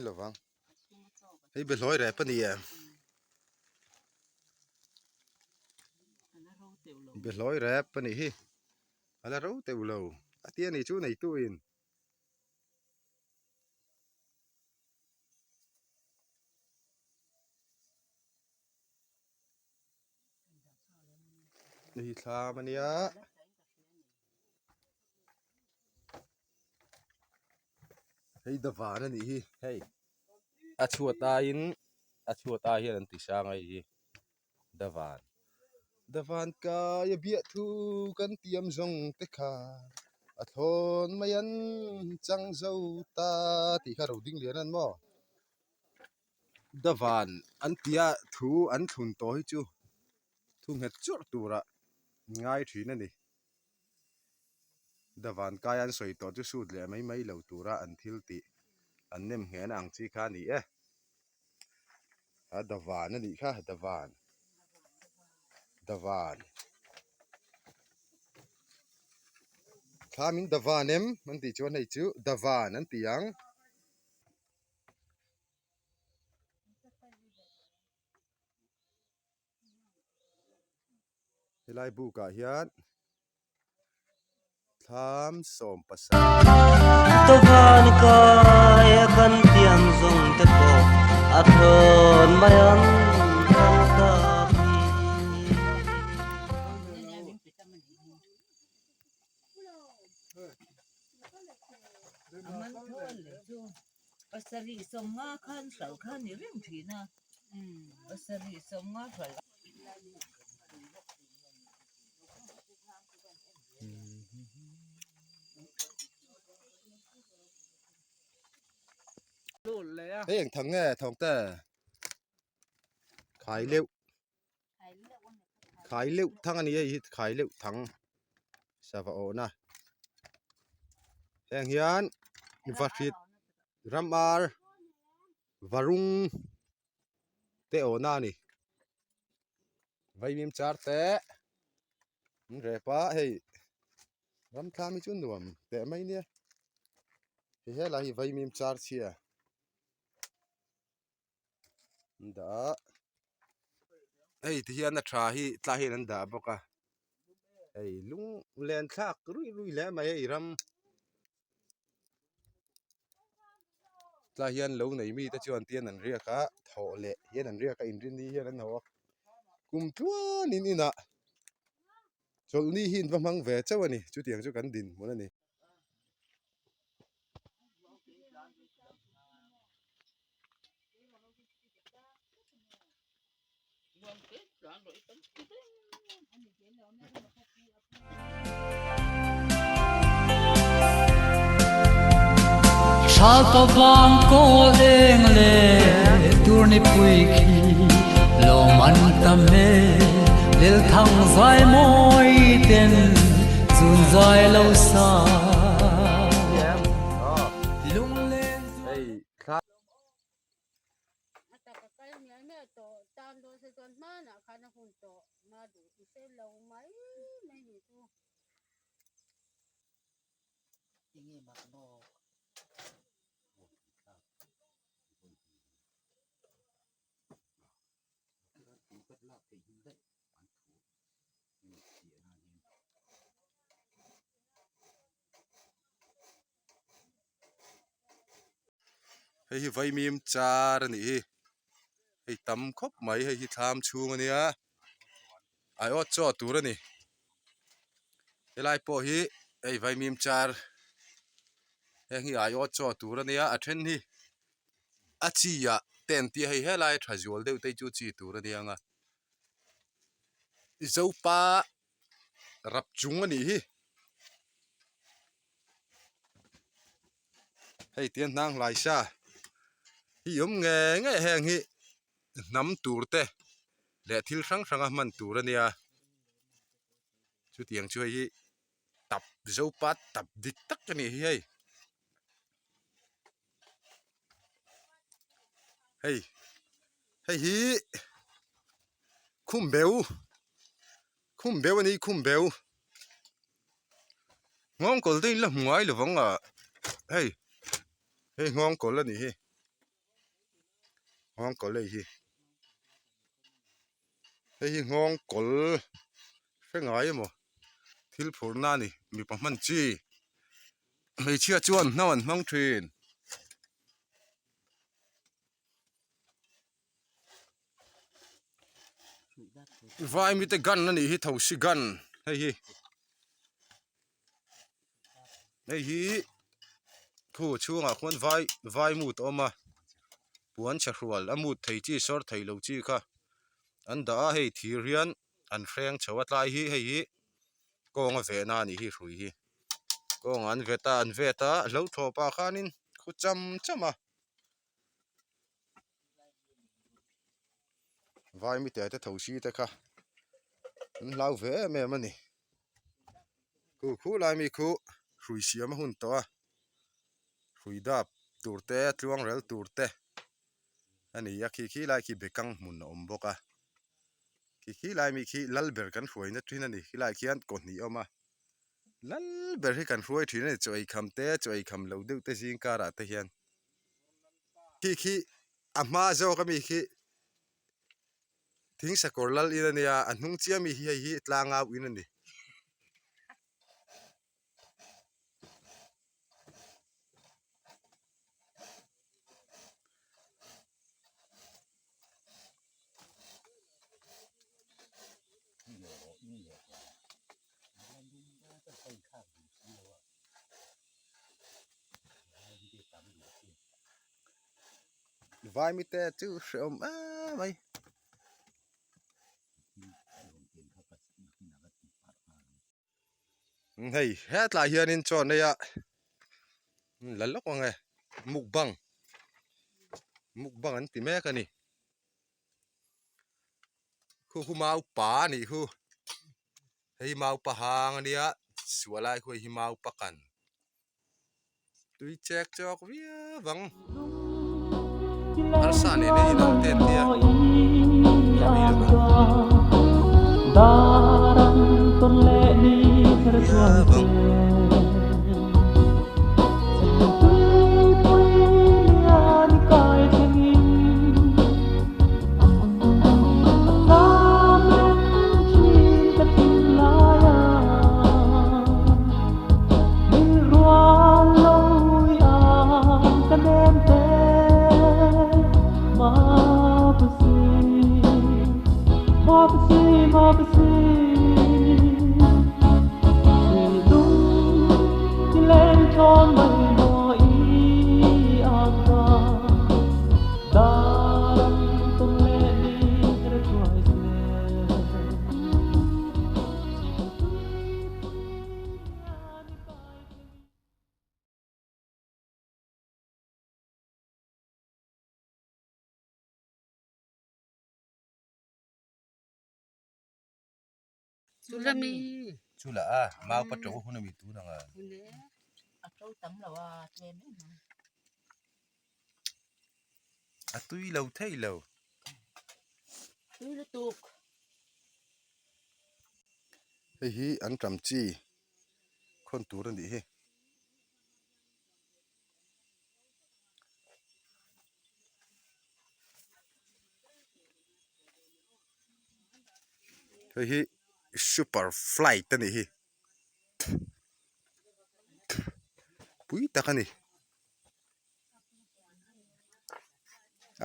Lovang hei behlawi rep a ni em behlawi rep a nih hi a la ro teuh lo a tia ni chu neitu in. Hei thlam a nia hei davan a nih hi hei a chhuat aiin a chhuat ai hian an ti sang a hei hi davan davan kai a biah thu kan tiam zawng te kha a thlawn mai an chang zo ta tih kha ro ding lian an maw. Davan an tia thu an thlun tawh hi chu thu nghet churh tura ngai thin a ni. Davan kai an sawi tawh chu sut leh mai mai lo tura an thil tih an nem nghehna ang chi kha a ni e. A davan a nih kha davan davan thla min davan em an tih chuan hei chu davan an ti ang. Helai buk ah hian thlam sawm Pasarih sawmnga khan hralh kha a ni reng thin a, pasarih sawmnga hralh. Hei eng thang nge thawng te khai leuh khai leuh thang a ni hei hi khai leuh thang sava awhna heng hian vahrit ramar varung te awhna a ni vaimim char te an rep a hei ramthlam hi chu nuam teh mai nia hei helai hi vaimim char chhia. An dah a hei ti hian a tha hi tlai hian an dah bawk a hei lung len thlak ruih ruih hle mai hei ram tlai hian lo nei mi te chuan tian an riak a thawh leh hian an riak a inrin ni hian an haw a kum tluanin inah chawlhni hi in va hmang ve chauh a ni chutiang chu kan dinhmun a ni. Thalpa vang kawl eng le tur ni pui khi lawm an tam e lel thang zai mawi ten zun zai lo sa lunglen Enge mak bawk. Hei hi vaimim char a nih hi hei tam khawp mai hei hi thlam chhung a nia aiawt chaw tur a ni helai pawh hi hei vaimim char heng hi aiawt chaw tur a nia a then hi a chi ah te an tia hei helai a tha zual deuh te chu chi tur a nia ang a zopa rap chung a nih hi. Hei tiang hnang hlai sa hi awm ngei ngei heng hi hnam tur te leh thil hrang hrang a hman tur a nia chutiang chu hei hi tap zopa tap dik tak a nih hi hei hei hei hi khum beu khum beu a ni khum beu. Nghawngkawl te in la hmu ngai lo vang a hei hei nghawngkawl a nih hi nghawngkawl hei hi hei hi nghawngkawl hre ngai emaw thil phurh na a ni mipa hman chi hmeichhia chuan hnau an hmang thin. Vai mite gun a nih hi thosi gun hei hi hei hi khu chhungah khuan vai vai mut a awm a puan chhe hrual a mut thei chi sawr thei lo chi kha an dah a hei thir hian an hreng chho a tlai hi hei hi kawng a vehna a nih hi hrui hi kawngah an vet a an vet a hlo thlawh pah khanin khu cham cham a. Vai mite te tho si te kha an hlau ve em em a ni khu khu lai mi khu hrui siam a hun tawh a hrui dap tur te tluang rel tur te a ni a khi khi lai khi bekang hmun a awm bawk a khi khi lai mi khi lal ber kan hruaina thin a ni khilai khian kaw hnih a awm a lal ber hi kan hruai thin a ni chaw ei kham te chaw ei kham lo deuh te zing karah te hian. Khi khi a hma zawk ami khi thing sakawr lal in ania a hnung chiah ami hi hei hi tlangau in ani. Vaimite chu hrehawm em mai. Hei hetlai hianin chaw an ei a la lawk ang e mukbang mukbang an ti mek a ni khu khu mau pa a nih khu hei mau pa hang a nia suah lai khu hi mau pa kan Tui chek chawk viau vang. Arsa nen a inang te an tia. Viau vang. Chula a mau pa to hun ami tun anga. A to tam lo a tlem em em. A tui lo thei lo. Tui lutuk. Hei hi an ṭam chi khawn tur a nih hi. Hei hi super flight a nih hi pui tak a ni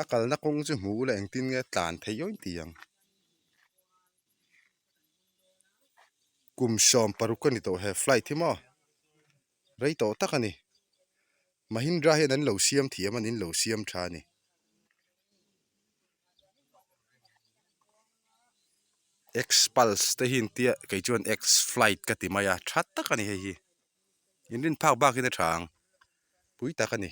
a kalna kawng chu hmu ula engtin nge tlan theih awm tih ang kum 16 a ni tawh he flight hi maw rei tawh tak a ni Mahindra hian an lo siam thiam a ni an lo siam tha a ni. Xpulse te hi intia kei chuan Xflight ka ti mai a tha tak a ni hei hi inrin phak bakin a tha ang pui tak a ni.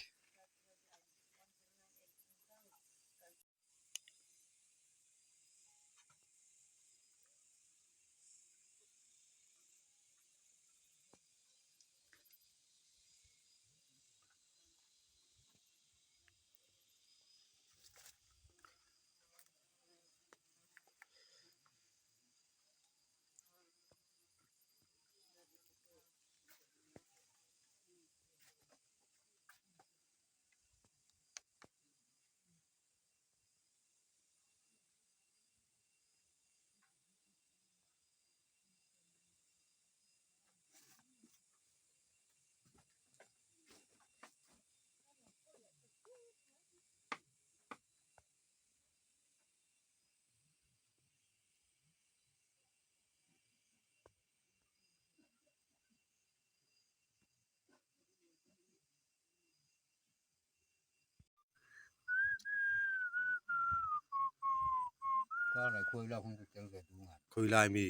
Khawilai mi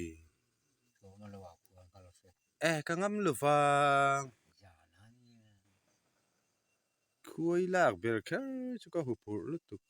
e ka ngam lo vang khuai lak ber kher chu ka huphurh lutuk.